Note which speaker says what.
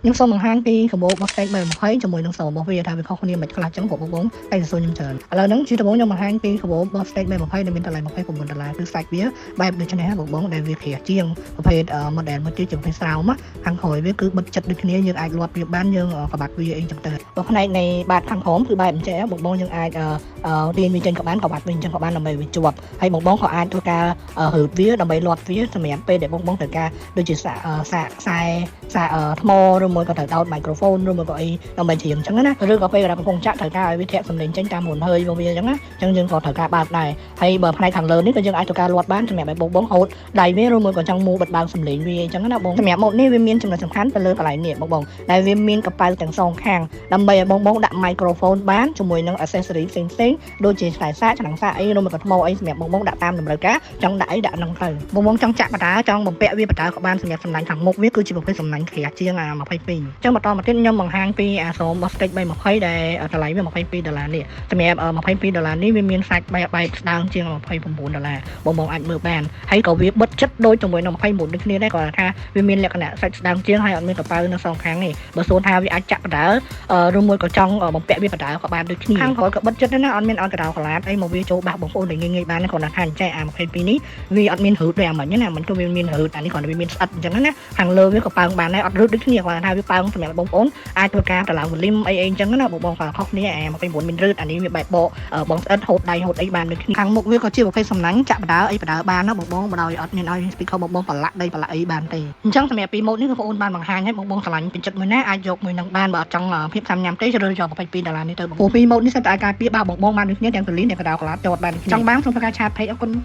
Speaker 1: ខ្ញុំសូមបង្ហាញពីកាបូបរបស់ Steak 320ជាមួយនឹងស្រោមរបស់វាថាវាខុសគ្នាមិនខ្លះចឹងព្រោះបងបងតែសួរខ្ញុំច្រើនឥឡូវហ្នឹងជាដំបូងខ្ញុំបង្ហាញពីកាបូបរបស់ Steak 320ដែលមានតម្លៃ29ដុល្លារគឺសាច់វាបែបដូចនេះបងបងដែលវាក្រាស់ជាងប្រភេទ model មួយទៀតជាប្រភេទស្រោមខាងក្រោយវាគឺបិទចិត្តដូចគ្នាយើងអាចលាត់វាបានយើងក្បាត់វាអីចឹងទៅបើផ្នែកនៃបាតខាងក្រោមគឺបែបអញ្ចឹងបងបងយើងអាចទាញវាចេញក៏បានក្បាត់វាអញ្ចឹងក៏បានដើម្បីវាជាប់ហើយបងបងក៏អាចធ្វើការរឺតវាដើម្បីលាត់វាសម្រាប់ពេលដែលបងបងត្រូវការដូចជាសាកសាកខ្សែសាកថ្មឬមួយក៏ត្រូវដោត microphone ឬមួយក៏អីដើម្បីច្រៀងអញ្ចឹងណាឬក៏ពេលដែលកំពុងចាក់ត្រូវការឲ្យវាធាក់សំឡេងចេញតាមរន្ធហើយរបស់វាអញ្ចឹងណាអញ្ចឹងយើងក៏ត្រូវការបើកដែរហើយបើផ្នែកខាងលើនេះក៏យើងអាចធ្វើការលាត់បានសម្រាប់ឲ្យបងបងហូតដៃវាឬមួយក៏ចង់មូបិទបើកសំឡេងវាអញ្ចឹងណាបងសម្រាប់ម៉ូតនេះវាមានចំណុចសំខាន់ទៅលើកន្លែងនេះបងបងដែលវាមានកប៉ៅទាំងសងខាងដើម្បីឲ្យបងបងដាក់ microphone បានជាមួយនឹង accessory ផ្សេងផ្សេងៗដូចជាខ្សែសាកឆ្នាំងសាកអីឬមួយក៏ថ្មអីសម្រាប់បងបងដាក់តាមតម្រូវការចង់ដាក់អីដាក់ក្នុងទៅបងបងចង់ចាក់បដាចង់បំពាក់វាបដាក៏បានសម្រាប់សំណាញ់ខាងមុខវាគឺជាប្រភេទសំណាញ់ក្រាស់ជាងអា22អញ្ចឹងបន្តមកទៀតខ្ញុំបង្ហាញពីអាស្រោមរបស់ Steak 320ដែលតម្លៃវា22ដុល្លារនេះសម្រាប់22ដុល្លារនេះវាមានសាច់បែបបែបស្ដើងជាង29ដុល្លារបងបងអាចមើលបានហើយក៏វាបិទចិត្តដូចជាមួយនឹង29ដូចគ្នាដែរគាត់ថាវាមានលក្ខណៈសាច់ស្ដើងជាងហើយអត់មានកប៉ៅនៅសងខាងនេះបើសួរថាវាអាចចាក់បដាឬមួយក៏ចង់បំពាក់វាបដាក៏បានដូចគ្នាខាងក្រោយក៏បិទចិត្តដែរណាអត់មានឲ្យកដៅកឡាតអីមកវាចូលបាសបងប្អូនដែលងាយៗបានគ្រាន់តែថាអញ្ចេះអា22នេះវាអត់មានរឺតដូចអាមិញណាមិនក៏វាមានរឺតអានេះគ្រាន់តែវាមានស្អិតអញ្ចឹងណាខាងលើវាក៏ប៉ើងបានដែរអត់រឺតដូចគ្នាគ្រាន់តែថាវាប៉ើងសម្រាប់បងប្អូនអាចធ្វើការតម្លើង volume អីអីអញ្ចឹងណាបងបងគាត់ខុសគ្នាអា29មានរឺតអានេះវាបែបបកបងស្អិតហូតដៃហូតអីបានដូចគ្នាខាងមុខវាក៏ជាប្រភេទសំណាញ់ចាក់បដាអីបដាបានណាបងបងបដោយអត់មានឲ្យ speaker បងបងប្រឡាក់ដីប្រឡាក់អីបានទេអញ្ចឹងសម្រាប់ពីម៉ូតនេះគឺបងប្អូនបានបង្ហាញឲ្យបងបងស្រឡាញ់ពេញចិត្តមួយណាអាចយកមួយនឹងបានបើអត់ចង់ភាពសាំញ៉ាំទេជ្រើសយក22ដុល្លារនេះទៅព្រោះពីម៉ូតនេះសិតតែអាចការពារបាបងបងបានដូចគ្នាទាំងទលីនទាំងកដៅកឡាតចតបានចង់បានសូមធ្វើការ chat page អរគុណ។